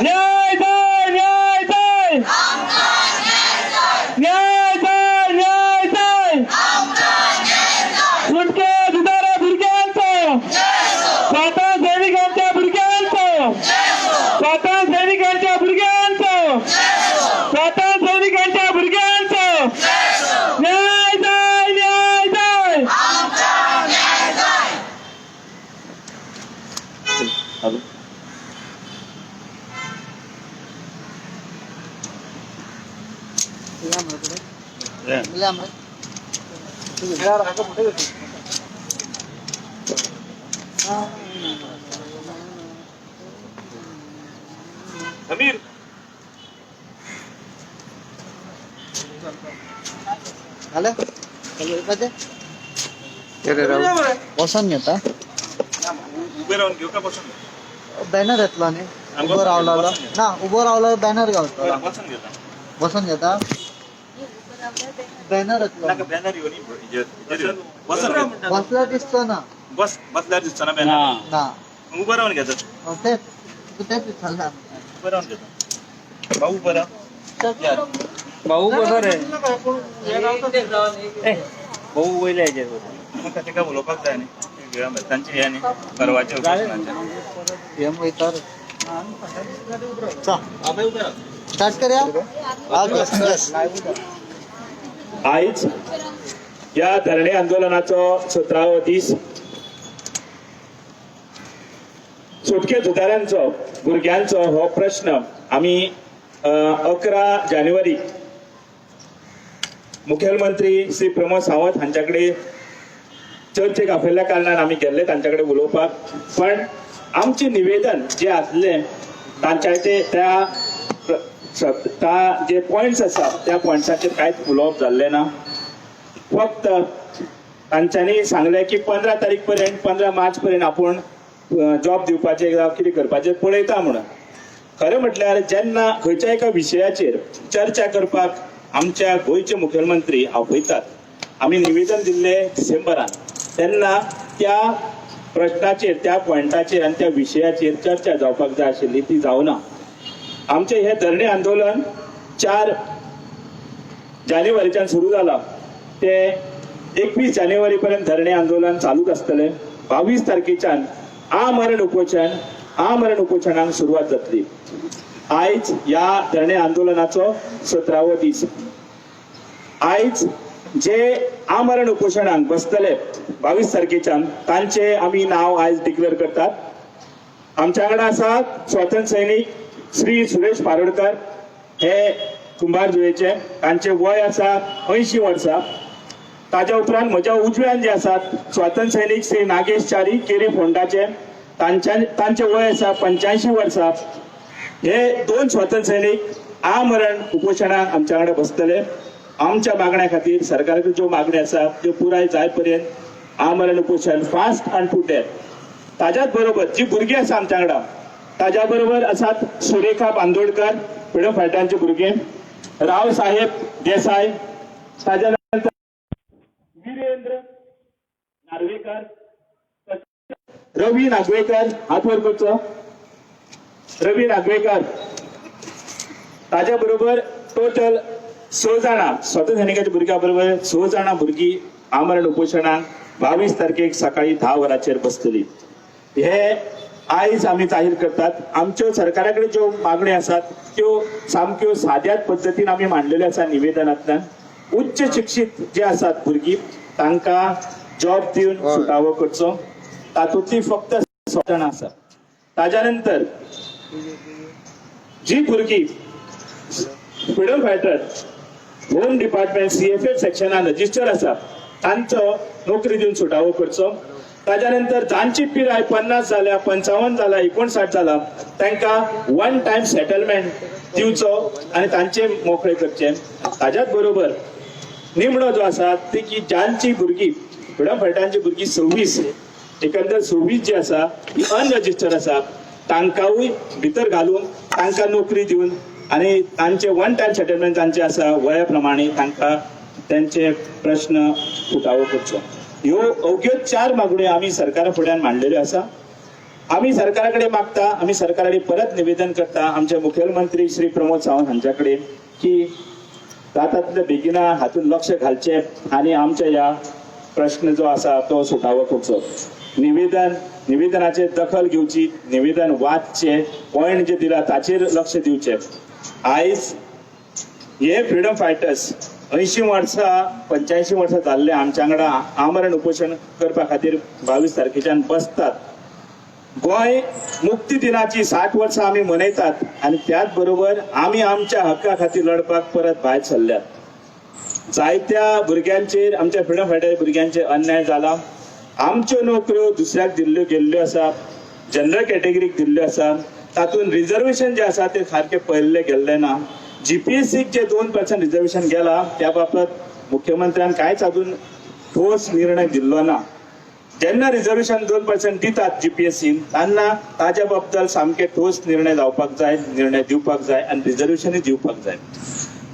न्याय जाय, न्याय जाय, न्याय जाय, न्याय जाय. सुटके झुजाऱ्या भुरग्यांचो, स्वातंत्र्य सैनिकांच्या भुरग्यांचो, स्वातंत्र्य सैनिकांच्या भुरग्यांचो, स्वातंत्र्य सैनिकांच्या भुरग्यांचो न्याय जाय, न्याय जाय. समीर. झालं. बसून घेता. उभे राहून घेऊ का बसून? बॅनर येतलो न्ही, उबो रावलो ना, उबो रावलो बॅनर गावतलो. बसून घेता. बसून घेता, बॅनर येतलो. नाका बॅनर येवन बसून. बसल्यार दिसतो ना. बस, बसल्यार दिसतो ना बॅनर. ना. उभं राहून घेतात. तेच तू तेच विचारला. उभं राहून घेता. भाऊ, उभं राहा. भाऊ बसा रे, भाऊ वयल्या हेजेर. म्हाका तेका उलोवपाक जाय न्ही, तांचे हे न्ही परवाचे उपोशणाचे. हे वयता. स्टार्ट करूया. आयज या धरणे आंदोलनाचो 17वो दीस. सुटके झुजाऱ्यांचो भुरग्यांचो हो प्रश्न आमी 11 जानेवारी मुखेलमंत्री श्री प्रमोद सावंत हांच्या कडेन चर्चेक आपयल्ल्या कारणान आमी गेल्ले तांच्या कडेन उलोवपाक. पण आमचें निवेदन जें आसलें तांच्या त्या जे पॉयंट्स आसा त्या पॉयंट्साचेर कांयच उलोवप जाल्लें ना. फक्त तांच्यांनी सांगलें की 15 तारीख पर्यंत, 15 मार्च पर्यंत आपूण जॉब दिवपाचें जावं कितें करपाचें पळयता म्हणून. खरें म्हटल्यार जेन्ना खंयच्या एका विशयाचेर चर्चा करपाक आमच्या गोंयचे मुखेलमंत्री आपयतात, आमी निवेदन दिल्लें डिसेंबरान, तेन्ना त्या प्रश्नाचेर, त्या पॉयंटाचेर आनी त्या विशयाचेर चर्चा जावपाक जाय आशिल्ली, ती जावना. आमचें हें धरणे आंदोलन 4 जानेवारीच्यान सुरू जालां, ते 21 जानेवारी पर्यंत धरणे आंदोलन चालूच आसतलें. 22 तारखेच्यान आमरण उपोशण, आमरण उपोशणाक सुरवात जातली. आयज ह्या धरणे आंदोलनाचो 17वो दीस. आयज जे आमरण उपोशणाक बसतले 22 तारखेच्यान तांचे आमी नांव आयज डिक्लेअर करतात. आमच्या कडेन आसा स्वातंत्र्य सैनीक श्री सुरेश पारोडकर, हे कुंभारजुवेचे, तांचे वय आसा 80 वर्सां. ताज्या उपरांत म्हज्या उजव्यान जे आसात स्वातंत्र्य सैनीक श्री नागेश च्यारी, केरी फोंडाचे, तांचे वय आसा 85 वर्सां. हे 2 स्वातंत्र्य सैनीक आमरण उपोशणाक आमच्या कडेन बसतले. आमच्या मागण्या खातीर सरकाराच्यो ज्यो मागण्यो आसा त्यो पुराय जाय पर्यंत आमरण उपोशण फास्ट आनी टू डेथ. ताज्याच बरोबर जी भुरगीं आसा आमच्या वांगडा ताज्या बरोबर आसात सुरेखा बांदोडकर, फ्रिडम फायटरांचे भुरगे, राव साहेब देसाय, ताज्या नंतर वीरेंद्र नार्वेकर, रवी नागवेकर, हात वर करचो, रवी नागवेकर. ताज्या बरोबर टोटल 6 जाणां स्वातंत्र्य सैनिकाच्या भुरग्यां बरोबर 6 जाणां भुरगीं आमरण उपोशणाक 22 तारखेक सकाळी 10 वरांचेर बसतली. हे आयज आमी जाहीर करतात. आमच्यो सरकारा कडेन ज्यो मागण्यो आसात त्यो सामक्यो साद्याच पद्दतीन आमी मांडलेल्यो आसा निवेदनांतल्यान. उच्च शिक्षीत जे आसात भुरगीं तांकां जॉब दिवन सुटावो करचो. तातूंतली फक्त 6 जाणां आसात. ताज्या नंतर जी भुरगीं freedom fighter home department CFF सेक्शनान रजिस्टर आसा तांचो नोकरी दिवन सुटावो करचो. ताज्या नंतर जांची पिराय 50 जाल्या, 55 जाला, 59 जाला तांकां वन टायम सेटलमेंट दिवचो आनी तांचे मोकळे करचे. ताज्याच बरोबर निमणो जो आसा ती की जांची भुरगीं फ्रिडम फायटरांची भुरगीं 26, एकंदर 26 जी आसा ती अनरजिस्टर आसा तांकांय भितर घालून तांकां नोकरी दिवन आनी तांचे वन टायम सेटलमेंट जांचे आसा वया प्रमाणे तांकां त्यांचे प्रश्न सुटावो करचो. ह्यो अवघ्यो 4 मागण्यो आमी सरकारा फुड्यान मांडलेल्यो आसा. आमी सरकारा कडेन मागता, आमी सरकारा कडेन परत निवेदन करता आमचे मुखेलमंत्री श्री प्रमोद सावंत हांच्या कडेन की जाता बेगिना हातूंत लक्ष घालचें आनी आमच्या ह्या प्रश्न जो आसा तो सुटावो करचो. निवेदनाचेर दखल घेवची, निवेदन वाचचें, पॉयंट जे दिला ताचेर लक्ष दिवचें. आयज हे फ्रिडम फायटर्स 80 वर्सां 85 वर्सां जाल्ले आमच्या वांगडा आमरण उपोशण करपा खातीर 22 तारखेच्यान बसतात. गोंय मुक्ती दिनाची 60 वर्सां आमी मनयतात आनी त्याच बरोबर आमी आमच्या हक्का खातीर लढपाक परत भायर सरल्यात. जायत्या भुरग्यांचेर, आमच्या फ्रिडम फायटर भुरग्यांचेर अन्याय जाला. आमच्यो नोकऱ्यो दुसऱ्याक दिल्ल्यो गेल्ल्यो आसा, जनरल कॅटेगरीक दिल्ल्यो आसा, तातूंत रिजर्वेशन जे आसा ते सारकें पळयल्लें गेल्लें ना. जीपीएससीक जे 2% रिजर्वेशन गेला त्या बाबत मुख्यमंत्र्यान कांयच अजून ठोस निर्णय दिल्लो ना. जेन्ना रिजर्वेशन 2% दितात जीपीएससीन तेन्ना ताज्या बाबत सामके ठोस निर्णय जावपाक जाय, निर्णय दिवपाक जाय आनी रिजर्वेशनूय दिवपाक जाय.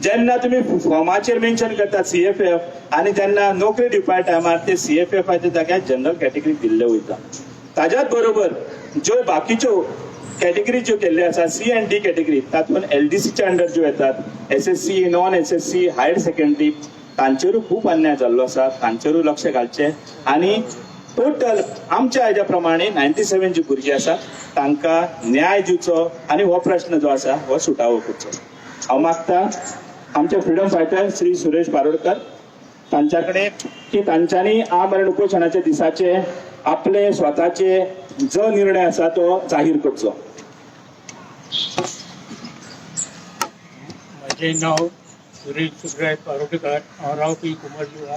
जेन्ना तुमी फॉर्माचेर मेन्शन करतात सीएफएफ आनी जेन्ना नोकरी दिवपा टायमार ते सीएफएफाच्या जाग्यार जनरल कॅटेगरी दिल्ले वयता. ताज्याच बरोबर ज्यो बाकीच्यो कॅटेगरी ज्यो केल्ल्यो आसा सी आनी डी कॅटेगरी, तातूंत एलडीसीच्या अंडर ज्यो येतात SSC, non SSC, higher secondary, तांचेरूय खूब अन्याय जाल्लो आसा, तांचेरूय लक्ष घालचें. आनी टोटल आमच्या हेज्या प्रमाणे 97 जी भुरगीं आसा तांकां न्याय दिवचो आनी हो प्रश्न जो आसा हो सुटावो करचो. हांव मागता आमचे फ्रिडम फायटर श्री सुरेश बारोडकर तांच्या कडेन की तांच्यांनी आमरण उपोशणाच्या दिसाचे आपले स्वताचे जो निर्णय आसा तो जाहीर करचो. म्हजें नांव सुरेश सुब्राय पारोडकर, हांव रावपी कुमरजुवा.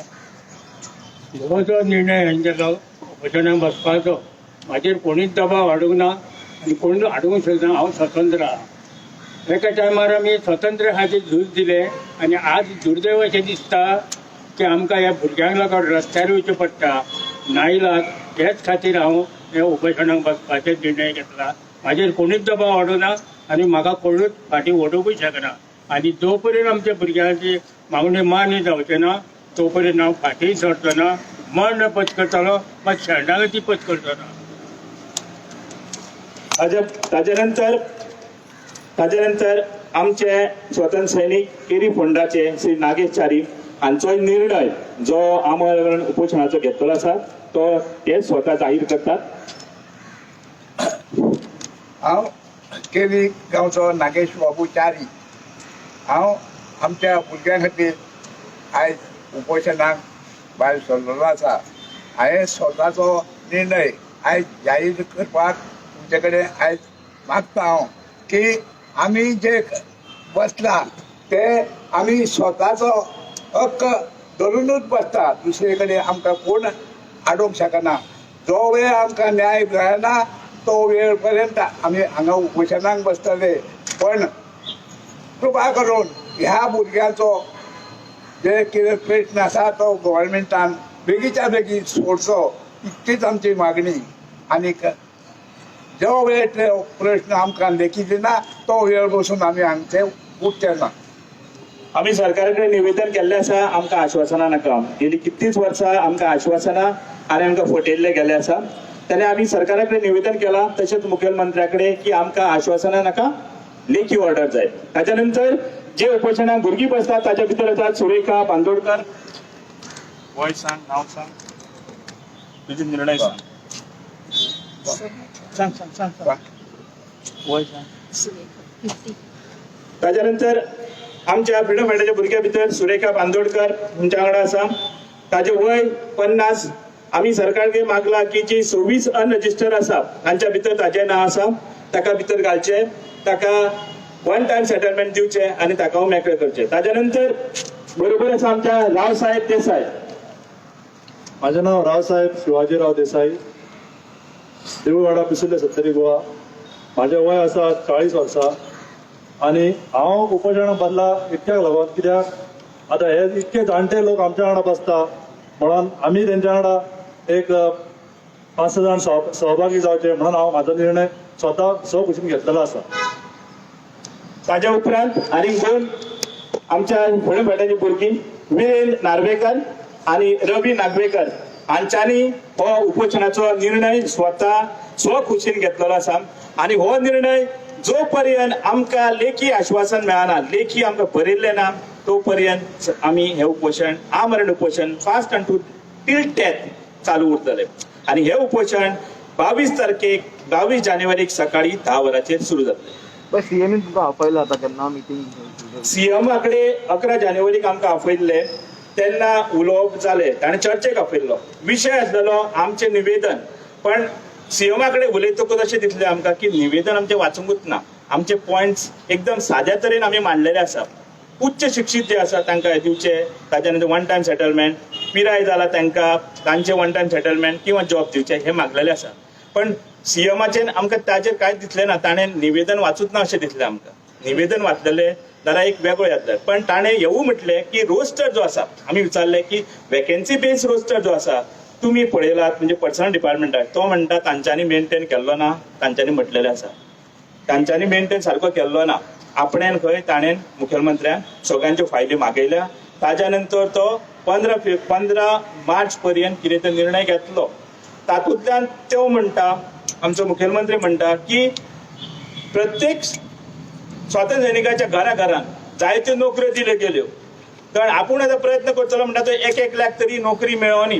हो जो निर्णय हांवें केलो उपोशणाक बसपाचो, म्हाजेर कोणीच दबाव हाडूंक ना आनी कोणूच हाडूंक शकना. हांव स्वतंत्र आहा. एका टायमार आमी स्वतंत्र खातीर झूज दिलें आनी आज दुर्दैव अशें दिसता की आमकां ह्या भुरग्यांक लागून रस्त्यार वयचें पडटा नायलाज. हेच खातीर हांव ह्या उपोशणाक बसपाचो निर्णय घेतला. म्हाजेर कोणीच दबाव हाडूना आनी म्हाका कोणूच फाटीं ओडूंकूय शकना. आनी जो पर्यंत आमच्या भुरग्यांची मागणी मान्य जावचें ना तो पर्यंत हांव फाटीं सरचो ना. मर्ण पत्करतलो, मात शरणागती पत्करचो ना. ताज्या नंतर आमचे स्वतंत्र सैनीक केरी फोंडाचे श्री नागेश च्यारी हांचोय निर्णय जो आमरण उपोशणाचो घेतलेलो आसा तो ते स्वता जाहीर करतात. हांव केरी गांवचो नागेश बाबू च्यारी. हांव आमच्या भुरग्यां खातीर आयज उपोशणाक भायर सरलेलो आसा. हांवें स्वताचो निर्णय आयज जाहीर करपाक तुमचे कडेन आयज मागता हांव की आमी जे बसला ते आमी स्वताचो हक्क धरुनूच बसता, दुसरे कडेन आमकां कोण आडोवंक शकना. जो वेळ आमकां न्याय मेळना तो वेळ पर्यंत आमी हांगा उपोशणाक बसतले. पण कृपा करून ह्या भुरग्यांचो जे कितें प्रश्न आसा तो गव्हर्मेंटान बेगीच्या बेगीन सोडचो, इतलीच आमची मागणी. आनीक जो वेळ तो प्रश्न आमकां लेखी दिना तो वेळ बसून आमी हांगचे उठचे ना. आमी सरकारा कडेन निवेदन केल्लें आसा, आमकां आश्वासनां नाका. गेली कितलींच वर्सां आमकां आश्वासनां आनी आमकां फटयल्ले गेले आसा. तेन्ना आमी सरकारा कडेन निवेदन केलां तशेंच मुखेलमंत्र्या कडेन की आमकां आश्वासनां नाका, लेखी ऑर्डर जाय. ताच्या नंतर जे उपोशणाक भुरगीं बसतात ताच्या भितर आसा सुरेखा बांदोडकर. वय सांग, नांव सांग, तुजे निर्णय सांग. सांग सांग सांग सांग, वय सांग. ताच्या नंतर आमच्या फ्रिडम फायटरच्या भुरग्यां भितर सुरेखा बांदोडकर तुमच्या वांगडा आसा. ताजें वय 50. आमी सरकार कडेन मागला की जी 26 अनरजिस्टर्ड आसा तांच्या भितर ताजें नांव आसा, ताका भितर घालचें, ताका वन टायम सेटलमेंट दिवचें आनी ताका मेकळें करचें. ताच्या नंतर बरोबर आसा आमच्या रावसाहेब देसाय. माझे नाव रावसाहेब शिवाजीराव देसाई, देऊळवाडा पिसुर्ले, सत्तरी, गोवा. म्हाजें वय आसा 40 वर्सां आनी हांव उपोशणाक बसला इतक्याक लागून कित्याक आतां हे इतके जाणटे लोक आमच्या वांगडा बसता म्हणून आमी तेंच्या वांगडा एक 5-6 जाण सहभागी जावचे म्हणून हांव म्हाजो निर्णय स्वता स्वखुशीन घेतलेलो आसा. ताज्या उपरांत आनीक दोन आमच्या फ्रिडम फायटरची भुरगीं विरेन नार्वेकर आनी रवी नागवेकर. हांच्यांनी हो उपोशणाचो निर्णय स्वता स्वखुशीन घेतलेलो आसा. आनी हो निर्णय जो पर्यंत आमकां लेखी आश्वासन मेळना, लेखी आमकां बरयल्लें ना, तो पर्यंत आमी हे उपोशण, आमरण उपोशण, fast and to till death चालू उरतले. आनी हे उपोशण 22 तारखेक, 22 जानेवारीक सकाळी 10 वरांचेर सुरू जातले. बस सीएमएन तुमकां आपयला आतां केन्ना मिटींग? सीएमा कडेन 11 जानेवारीक आमकां आपयल्ले तेन्ना उलोवप जालें. ताणें चर्चेक आपयल्लो, विशय आसलेलो आमचें निवेदन. पण सीएमा कडेन उलयतकूच अशें दिसलें आमकां की निवेदन आमचें वाचूंकूच ना. आमचे पॉयंट्स एकदम साद्या तरेन आमी मांडलेले आसा. उच्च शिक्षीत जे आसा तांकां दिवचे, ताच्या नंतर वन टायम सेटलमेंट, पिराय जाला तांकां तांचे वन टायम सेटलमेंट किंवा जॉब दिवचे हे मागलेले आसा. पण सीएमाचेर आमकां ताचेर कांयच दिसलें ना. ताणें निवेदन वाचूच ना अशें दिसलें आमकां. निवेदन वाचलेलें जाल्यार एक वेगळो येतलें. पण ताणें येवू म्हटलें की रोस्टर जो आसा, आमी विचारलें की वेकेन्सी बेस्ड रोस्टर जो आसा तुमी पळयलात म्हणजे पर्सनल डिपार्टमेंटाक, तो म्हणटा तांच्यांनी मेंटेन केल्लो ना. तांच्यांनी म्हटलेलें आसा तांच्यांनी मेंटेन सारको केल्लो ना. आपणेन खंय ताणें मुखेलमंत्र्यान सगळ्यांच्यो फायली मागयल्या. ताज्या नंतर तो 15 मार्च पर्यंत कितें तो निर्णय घेतलो. तातूंतल्यान तो म्हणटा, आमचो मुखेलमंत्री म्हणटा की प्रत्येक स्वातंत्र्य सैनिकाच्या घरा घरान जायत्यो नोकऱ्यो दिल्यो गेल्यो, कारण आपूण आतां प्रयत्न करतलो म्हणटा तो एक एक लाख तरी नोकरी मेळोनी.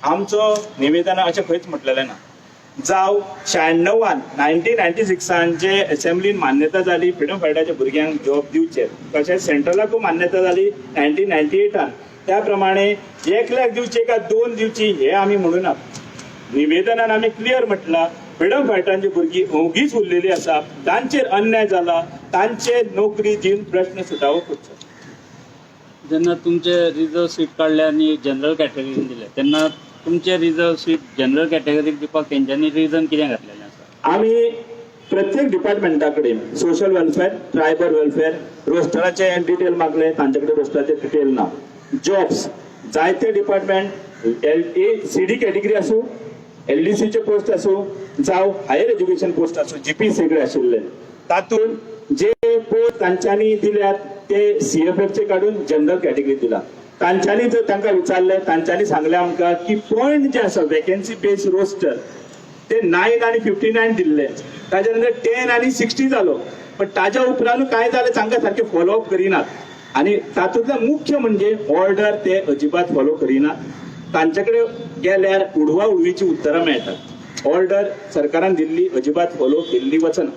आमचो निवेदना अशें खंयच म्हटलेलें ना. जावं 96 1996 जे असेंब्लीन मान्यता जाली फ्रिडम फायटराच्या भुरग्यांक जॉब दिवचे, तशेंच सेंट्रलाकूय मान्यता जाली 1998, त्या प्रमाणे 1 लाख दिवचे काय 2 दिवची हे आमी म्हणूना. निवेदनान आमी क्लियर म्हटलां फ्रिडम फायटरांची भुरगीं ओगीच उरलेली आसा, तांचेर अन्याय जाला, तांचे नोकरी दिवन प्रश्न सुटावो करचो. जेन्ना तुमचे रिजर्व सीट काडले आनी जनरल कॅटेगरीन दिले तेन्ना तुमचे रिजर्व सीट जनरल कॅटेगरीक दिवपाक तेंच्यांनी रिजन कितें घातलेलें आसा? आमी प्रत्येक डिपार्टमेंटा कडेन सोशल वेलफेअर, ट्रायबल वेलफेअर, रोस्टराचे डिटेल मागले, तांचे कडेन रोस्टराचे डिटेल ना. जॉब्स जायते department L A C D category आसूं, एलडीसीचे पोस्ट आसूं, जावं हायर एज्युकेशन पोस्ट आसूं, जीपी सगळे आशिल्ले, तातूंत जे पोस्ट तांच्यांनी दिल्यात ते सीएफएफचे काडून जनरल कॅटेगरी दिला. तांच्यांनी जर तांकां विचारलें, तांच्यांनी सांगलें आमकां की पॉयंट जे आसा वेकेन्सी बेस्ड रोस्टर ते 9 आनी 59 दिल्ले, ताच्या नंतर 10 आनी 60 जालो. पण ताज्या उपरांत काय जालें तांकां सारकें फॉलोअप करिनात. आनी तातूंतलें मुख्य म्हणजे ऑर्डर ते अजिबात फॉलो करिनात. तांचे कडेन गेल्यार उडवा उडवीची उत्तरां मेळटात. ऑर्डर सरकारान दिल्ली अजिबात फॉलो केल्ली वचना.